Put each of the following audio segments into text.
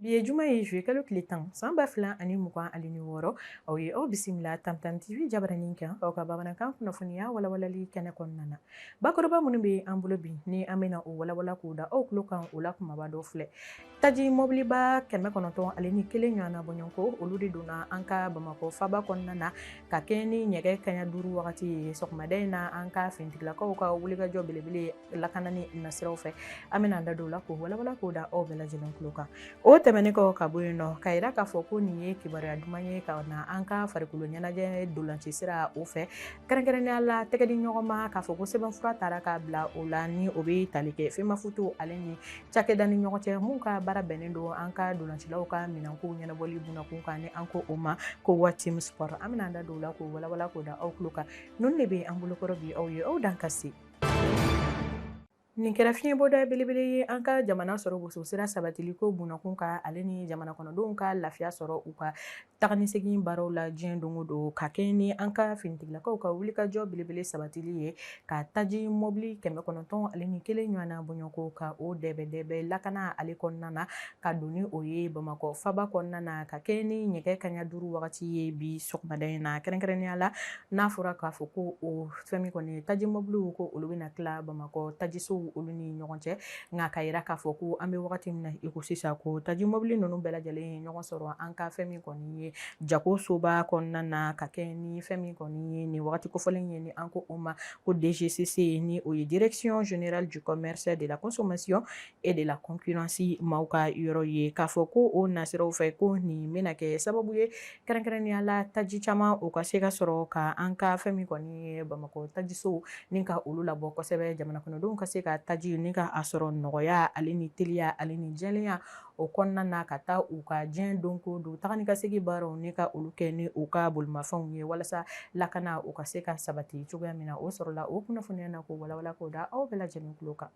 Bi ye juma ye, juillet kalo tile 10, san 2026. Aw ye aw bisimila Tamtam TV jabaranin kan, aw ka bamanankan kunnafoniya walawalali kɛnɛ kɔnɔna na. Bakuruba minnu bɛ an bolo bi ni an bɛna o walawala k'o da aw tulo kan, o la kumaba dɔ filɛ: taji mɔbiliba 901 ɲɔgɔnna bɔɲɔgɔnko, olu de donna an ka Bamakɔ faba kɔnɔna na ka kɛ ni nɛgɛ kaɲa 5 wagati ye sɔgɔmada in na, an ka finitigilakaw ka wulikajɔ belebele lakanani nasiraw fɛ. An bɛna an da don o la k'o walawala k'o da aw bɛɛ lajɛlen tulo kan. O tɛmɛnen kɔ ka bɔ yen nɔ, ka yira k'a fɔ ko nin ye kibaruya duman ye ka na an ka farikolo ɲɛnajɛ dolanci sira o fɛ, kɛrɛnkɛrɛnnenya la tɛgɛ di ɲɔgɔn ma, k'a fɔ ko sɛbɛnfura taara k'a bila o la, ni o bɛ tali kɛ FEMAFOOT ale ni cakɛda ni ɲɔgɔn cɛ mun ka baara bɛnnen don an ka dolancilaw ka minɛnkow ɲɛnabɔli bunakun kan, ni an ko o ma ko Watim Sport. An bɛna an da don o la k'o walawala k'o da aw tulo kan. Ninnu de bɛ an bolokɔrɔ bi, aw ye aw dan ka se. Nin kɛra fiɲɛbɔda belebele ye an ka jamana sɔrɔ boso sira sabatili ko bunakun kan, ale ni jamana kɔnɔdenw ka lafiya sɔrɔ u ka taga ni segin baaraw la diɲɛ don o don, ka kɛ ni an ka finitigilakaw ka wulikajɔ belebele sabatili ye ka taji mɔbili 901 ɲɔgɔnna bɔɲɔgɔnko ka o dɛbɛdɛbɛ lakana ale kɔnɔna na, ka don ni o ye Bamakɔ faba kɔnɔna na, ka kɛ ni nɛgɛ kaɲa 5 wagati ye bi sɔgɔmada in na. Kɛrɛnkɛrɛnnenya la, n'a fɔra k'a fɔ ko o fɛn min kɔni taji mɔbiliw, ko olu bɛna tila Bamakɔ tajisow olu ni ɲɔgɔn cɛ, nka ka yira k'a fɔ ko an bɛ wagati min na i ko sisan, ko taji mɔbili ninnu bɛɛ lajɛlen ye ɲɔgɔn sɔrɔ an ka fɛn min kɔni ye jago soba kɔnɔna na, ka kɛ ni fɛn min kɔni ye nin wagati kofɔlen ye, ni an ko o ma ko DGCC, ni o ye Direction générale du commerce, de la consommation et de la concurrence maaw ka yɔrɔ ye, k'a fɔ ko o nasiraw fɛ, ko nin bɛna kɛ sababu ye kɛrɛnkɛrɛnnenya la taji caman o ka se ka sɔrɔ ka an ka fɛn min kɔni ye Bamakɔ tajisow ni ka olu labɔ kosɛbɛ, jamana kɔnɔdenw ka se ka taji ni ka a sɔrɔ nɔgɔya ale ni teliya ale ni jɛlenya o kɔnɔna na, ka taa u ka diɲɛ don ko don taga ni ka segin baaraw ni ka olu kɛ ni u ka bolimafɛnw ye, walasa lakana o ka se ka sabati cogoya min na. O sɔrɔla o kunnafoniya na k'o walawala k'o da aw bɛɛ lajɛlen tulo kan.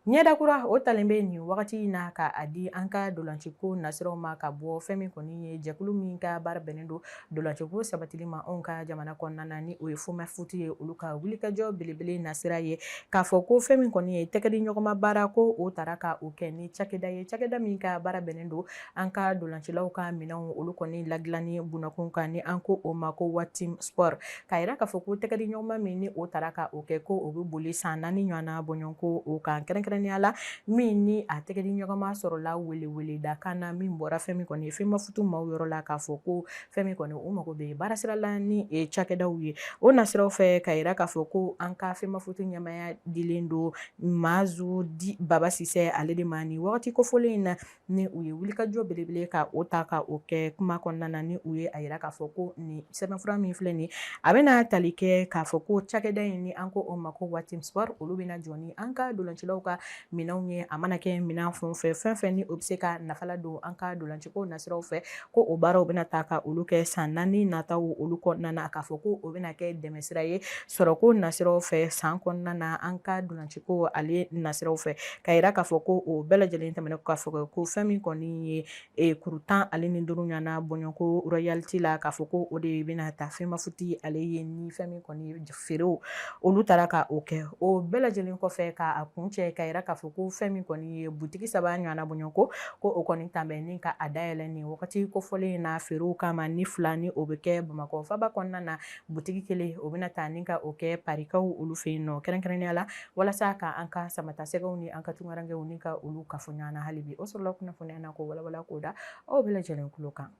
Ɲɛda kura o talen bɛ nin wagati in na ka a di an ka dolanciko nasiraw ma, ka bɔ fɛn min kɔni ye jɛkulu min ka baara bɛnnen don dolanciko sabatili ma anw ka jamana kɔnɔna na, ni o ye FOMAFOOT ye, olu ka wulikajɔ belebele nasira ye, k'a fɔ ko fɛn min kɔni ye tɛgɛ di ɲɔgɔnma baara, ko o tara ka o kɛ ni cakɛda ye, cakɛda min ka baara bɛnnen don an ka dolancilaw ka minɛnw olu kɔni ladilanni bunakun kan, ni an ko o ma ko Watim Sport, k'a yira k'a fɔ ko tɛgɛ di ɲɔgɔnma min ni o tara ka o kɛ, ko o bɛ boli san 4 ɲɔgɔnna bɔɲɔgɔnko o kan, kɛrɛnkɛrɛnnenya la min ni a tɛgɛ di ɲɔgɔnma sɔrɔla weleweleda kan na min bɔra fɛn min kɔni ye FEMAFOOT maaw yɔrɔ la, k'a fɔ ko fɛn min kɔni u mago bɛ baarasira la ni cakɛdaw ye. O nasiraw fɛ, k'a yira k'a fɔ ko an ka FEMAFOOT ɲɛmaaya dilen don Mazu di Baba Sisɛ ale de ma nin wagati kofɔlen in na, ni u ye wulikajɔ belebele ka o ta ka o kɛ kuma kɔnɔna na, ni u ye a yira k'a fɔ ko nin sɛbɛnfura min filɛ nin, a bɛna tali kɛ k'a fɔ ko cakɛda in, ni an ko o ma ko Watim Sport, olu bɛna jɔ ni an ka dolancilaw ka minɛnw ye. A mana kɛ minɛn fɛn o fɛn, fɛn fɛn ni o bɛ se ka nafa ladon an ka dolanciko nasiraw fɛ, ko o baaraw bɛna ta ka olu kɛ san 4 nataw olu kɔnɔna na, k'a fɔ ko o bɛna kɛ dɛmɛsira ye sɔrɔko nasiraw fɛ san kɔnɔna na an ka dolanciko ale nasiraw fɛ, ka yira k'a fɔ ko o bɛɛ lajɛlen tɛmɛnen k'a fɔ ko fɛn min kɔni ye kuru 15 ɲɔgɔnna bɔɲɔgɔnko royalty la, k'a fɔ ko o de bɛna ta FEMAFOOT ale ye, ni fɛn min kɔni ye feerew olu taara ka o kɛ. O bɛɛ lajɛlen kɔfɛ, k'a kuncɛ ka yira k'a fɔ ko fɛn min kɔni ye butigi 3 ɲɔgɔnna bɔɲɔgɔnko, ko o kɔni tan ni ka a dayɛlɛ nin wagati kofɔlen in na feerew kama, ni 2 ni o bɛ kɛ Bamakɔ faba kɔnɔna na, butigi 1 o bɛna taa ni ka o kɛ Parikaw olu fɛ yen nɔ, kɛrɛnkɛrɛnnenya la walasa ka an ka samatasɛgɛw ni an ka tunkarankew ni ka olu kafo ɲɔgɔn na hali bi. O sɔrɔla kunnafoniya na k'o walawala k'o da aw bɛɛ lajɛlen tulo kan.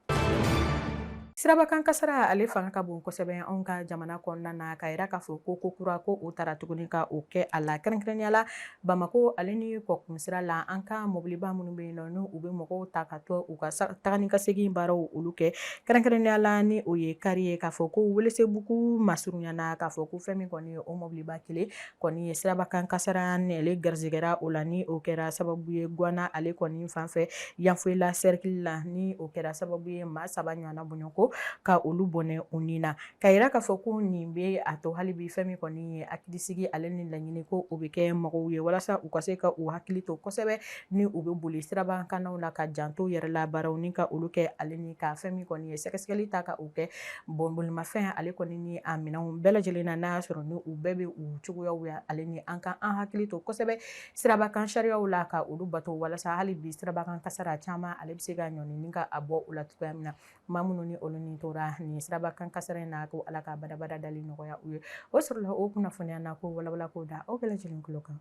Sirabakan kasara ale fanga ka bon kosɛbɛ anw ka jamana kɔnɔna na, ka yira k'a fɔ ko ko kura ko o taara tuguni ka o kɛ a la, kɛrɛnkɛrɛnnenya la Bamakɔ ale ni kɔkun sira la, an ka mobiliba minnu bɛ yen nɔ, n'u bɛ mɔgɔw ta ka to u ka taga ni ka segin baaraw olu kɛ, kɛrɛnkɛrɛnnenya la ni o ye kari ye, k'a fɔ ko Welesebugu masurunyana, k'a fɔ ko fɛn min kɔni ye o mobiliba kelen kɔni ye sirabakan kasara ni ale garisɛgɛra o la, ni o kɛra sababu ye Guwana ale kɔni fan fɛ Yanfolila cercle la, ni o kɛra sababu ye maa 3 ɲɔgɔnna bɔɲɔgɔnko. ka olu bɔnɛ u ni na. Ka yira k'a fɔ ko nin bɛ a to hali bi fɛn min kɔni ye hakilisigi ale ni laɲini ko o bɛ kɛ mɔgɔw ye walasa u ka se ka u hakili to kosɛbɛ ni u bɛ boli sirabakannaw la, ka janto yɛrɛ la baaraw ni ka olu kɛ, ale ni ka fɛn min kɔni ye sɛgɛsɛgɛli ta ka o kɛ bon bolimafɛn ale kɔni ni a minɛnw bɛɛ lajɛlen na, n'a y'a sɔrɔ ni u bɛɛ bɛ u cogoyaw ya, ale ni an ka an hakili to kosɛbɛ sirabakan sariyaw la ka olu bato, walasa hali bi sirabakan kasara caman ale bɛ se ka ɲɔni ni ka a bɔ u la cogoya min na. Maa minnu ni olu ni tora nin sirabakan kasara in na, ko Ala ka badabada dali nɔgɔya u ye. O sɔrɔla o kunnafoniya na ko walawala k'o da aw bɛɛ lajɛlen tulo kan.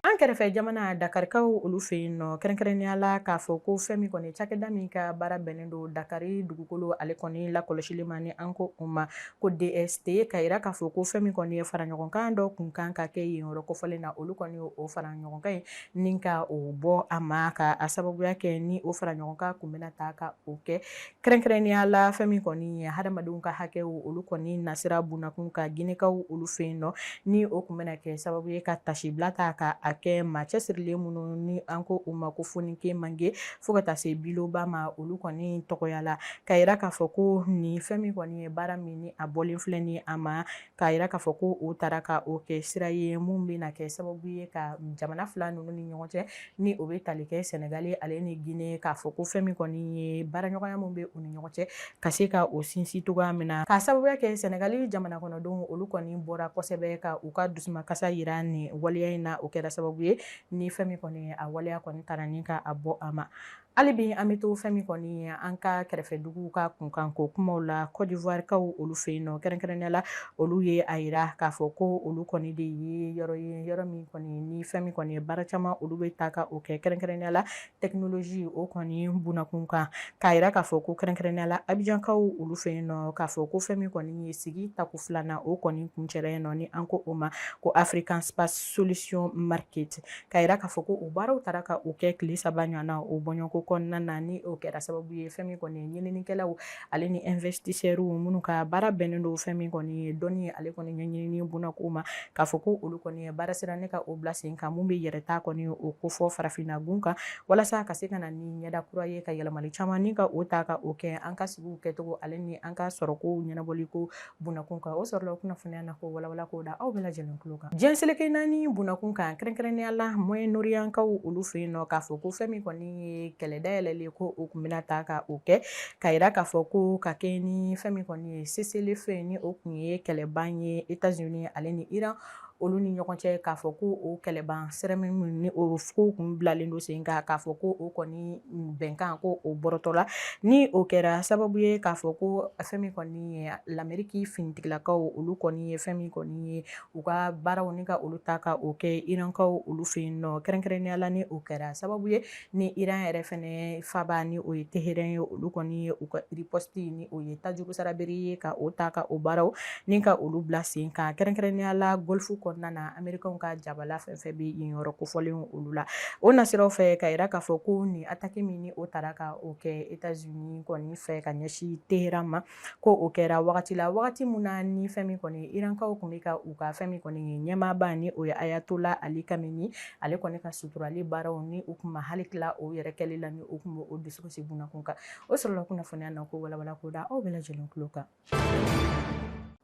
An kɛrɛfɛ jamana Dakarikaw olu fɛ yen nɔ, kɛrɛnkɛrɛnnenya la k'a fɔ ko fɛn min kɔni cakɛda min ka baara bɛnnen don Dakari dugukolo ale kɔni lakɔlɔsili ma, ni an ko o ma ko DST, ka yira k'a fɔ ko fɛn min kɔni ye fara ɲɔgɔnkan dɔ kun kan ka kɛ yen yɔrɔ kofɔlen na, olu kɔni o fara ɲɔgɔnkan in ni ka o bɔ a ma, ka a sababuya kɛ ni o fara ɲɔgɔnkan kun bɛna ta ka o kɛ kɛrɛnkɛrɛnnenya la fɛn min kɔni ye hadamadenw ka hakɛw olu kɔni nasira bunakun kan Ginekaw olu fɛ yen nɔ, ni o kun bɛna kɛ sababu ye ka tasibila ta ka a kɛ maa cɛsirilen minnu ni an ko u ma ko Foniké Menguè fo ka taa se Billo Bah ma, olu kɔni tɔgɔya la. Ka yira k'a fɔ ko nin fɛn min kɔni ye baara min ni a bɔlen filɛ ni a ma, k'a yira k'a fɔ ko o taara ka o kɛ sira ye mun bɛna kɛ sababu ye ka jamana fila ninnu ni ɲɔgɔn cɛ, ni o bɛ tali kɛ Senegali ale ni Guinée, k'a fɔ ko fɛn min kɔni ye baaraɲɔgɔnya min bɛ u ni ɲɔgɔn cɛ ka se ka o sinsin cogoya min na. K'a sababuya kɛ Senegali jamana kɔnɔdenw olu kɔni bɔra kosɛbɛ ka u ka dusumakasa yira nin waleya in na, o kɛra sababu ye ni fɛn min kɔni a waleya kɔni taara ni ka a bɔ a ma. Hali bi an bɛ to fɛn min kɔni ye an ka kɛrɛfɛduguw ka kunkanko kumaw la. Côte d'Ivoire kaw olu fɛ yen nɔ, kɛrɛnkɛrɛnnenya la olu ye a yira k'a fɔ ko olu kɔni de ye yɔrɔ ye, yɔrɔ min kɔni ni fɛn min kɔni ye baara caman olu bɛ ta ka o kɛ, kɛrɛnkɛrɛnnenya la technologie o kɔni bunakun kan. K'a yira k'a fɔ ko kɛrɛnkɛrɛnnenya la Abidjankaw olu fɛ yen nɔ, k'a fɔ ko fɛn min kɔni ye sigi tako filanan o kɔni kuncɛra yen nɔ, ni an ko o ma ko African Space Solution Market. K'a yira k'a fɔ ko o baaraw taara ka o kɛ tile 3 ɲɔgɔn o bɔɲɔgɔnko kɔnɔna na, ni o kɛra sababu ye fɛn min kɔni ye ɲininikɛlaw ale ni investisseurs minnu ka baara bɛnnen don fɛn min kɔni ye dɔnni ale kɔni ɲɛɲinini bunakun ma, k'a fɔ ko olu kɔni ye baara sira ne ka o bila sen kan mun bɛ yɛrɛta kɔni o kofɔ farafinna gun kan, walasa ka se ka na ni ɲɛda kura ye, ka yɛlɛmali caman ni ka o ta ka o kɛ an ka sigiw kɛcogo ale ni an ka sɔrɔkow ɲɛnabɔli ko bunakun kan. O sɔrɔla kunnafoniya na ko walawala k'o da aw bɛɛ lajɛlen tulo kan. Diɲɛ seleke naani bunakun kan, kɛrɛnkɛrɛnnenya la Moyen-Orient kaw olu fɛ yen nɔ, k'a fɔ ko fɛn min kɔni ye kɛlɛ dayɛlɛlen ko o kun bɛna ta ka o kɛ, k'a yira k'a fɔ ko ka kɛ ni fɛn min kɔni ye cessez-le-feu, ni o kun ye kɛlɛban ye États-Unis ale ni Iran olu ni ɲɔgɔn cɛ, k'a fɔ ko o kɛlɛban sɛrɛmɛ min ni o ko kun bilalen don sen kan, k'a fɔ ko o kɔni bɛnkan ko o bɔrɔtɔ la, ni o kɛra sababu ye k'a fɔ ko fɛn min kɔni ye Lamɛriki finitigilakaw olu kɔni ye fɛn min kɔni ye u ka baaraw ni ka olu ta ka o kɛ Irankaw olu fɛ yen nɔ, kɛrɛnkɛrɛnnenya la ni o kɛra sababu ye ni Iran yɛrɛ fɛnɛ faba ni o ye Téhéran ye, olu kɔni ye u ka riposte ni o ye tajuru sarabere ye ka o ta ka o baaraw ni ka olu bila sen kan, kɛrɛnkɛrɛnnenya la Golfe kɔnɔna na, Américains ka jabala fɛn fɛn bɛ yen yɔrɔ kofɔlen olu la. O nasiraw fɛ, ka yira k'a fɔ ko nin attaque min ni o taara ka o kɛ États-Unis kɔni fɛ ka ɲɛsin Téhéran ma, ko o kɛra wagati la, wagati min na ni fɛn min kɔni Irankaw tun bɛ ka u ka fɛn min kɔni ye ɲɛmaaba ni o ye Ayatollah Ali Khamenei ale kɔni ka suturali baaraw ni u kun ma hali tila o yɛrɛ kɛli la, ni o kun b'o dusukasi bunakun kan. O sɔrɔla kunnafoniya na ko walawala k'o da aw bɛɛ lajɛlen tulo kan.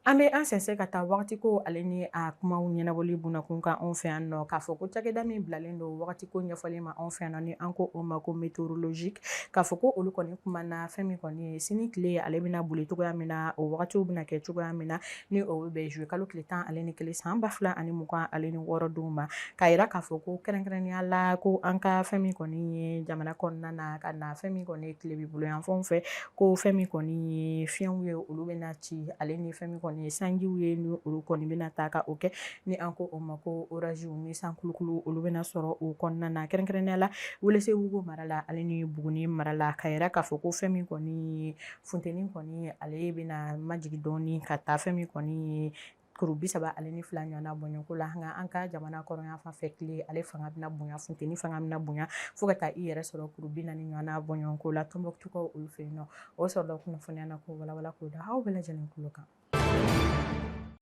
An bɛ an sɛnsɛn ka taa wagati ko ale ni a kumaw ɲɛnabɔli bunakun kan anw fɛ yan nɔ, k'a fɔ ko cakɛda min bilalen don wagati ko ɲɛfɔli ma anw fɛ yan nɔ, ni an ko o ma ko météorologique, k'a fɔ ko olu kɔni kumana fɛn min kɔni ye sini tile ale bɛna boli cogoya min na, o wagatiw bɛna kɛ cogoya min na, ni o bɛ bɛn juillet kalo tile 11 san 2026 don ma. K'a yira k'a fɔ ko kɛrɛnkɛrɛnnenya la ko an ka fɛn min kɔni ye jamana kɔnɔna na, ka na fɛn min kɔni ye tilebin bolo yanfanw fɛ, ko fɛn min kɔni ye fiɲɛw ye olu bɛna ci, ale ni fɛn min kɔni ye sanjiw ye ni olu kɔni bɛna ta ka o kɛ, ni an ko o ma ko oragew ni sankulukulu olu bɛna sɔrɔ o kɔnɔna na, kɛrɛnkɛrɛnnenya la Welesebugu mara la ale ni Buguni mara la. Ka yira k'a fɔ ko fɛn min kɔni ye funteni kɔni ale bɛna majigin dɔɔni ka taa fɛn min kɔni ye kuru 32 ɲɔgɔnna bɔɲɔgɔnko la. Nka an ka jamana kɔrɔnya fan fɛ, tile ale fanga bɛna bonya, funteni fanga bɛna bonya fo ka taa i yɛrɛ sɔrɔ kuru 40 ɲɔgɔnna bɔɲɔgɔnko la Tɔnbɔkutukaw olu fɛ yen nɔ. O sɔrɔla kunnafoniya na ko walawala k'o da aw bɛɛ lajɛlen tulo kan.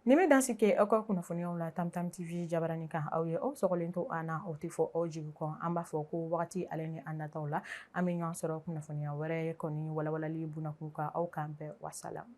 Nin bɛ dansi kɛ aw ka kunnafoniyaw la Tamtam TV jabarani kan. Aw ye aw sɔgɔlen to an na, aw tɛ fɔ aw jigi kɔ. An b'a fɔ ko wagati ale ni an nataw la, an bɛ ɲɔgɔn sɔrɔ kunnafoniya wɛrɛ kɔni walawalali bunakun kan. Aw k'an bɛn, wasalam.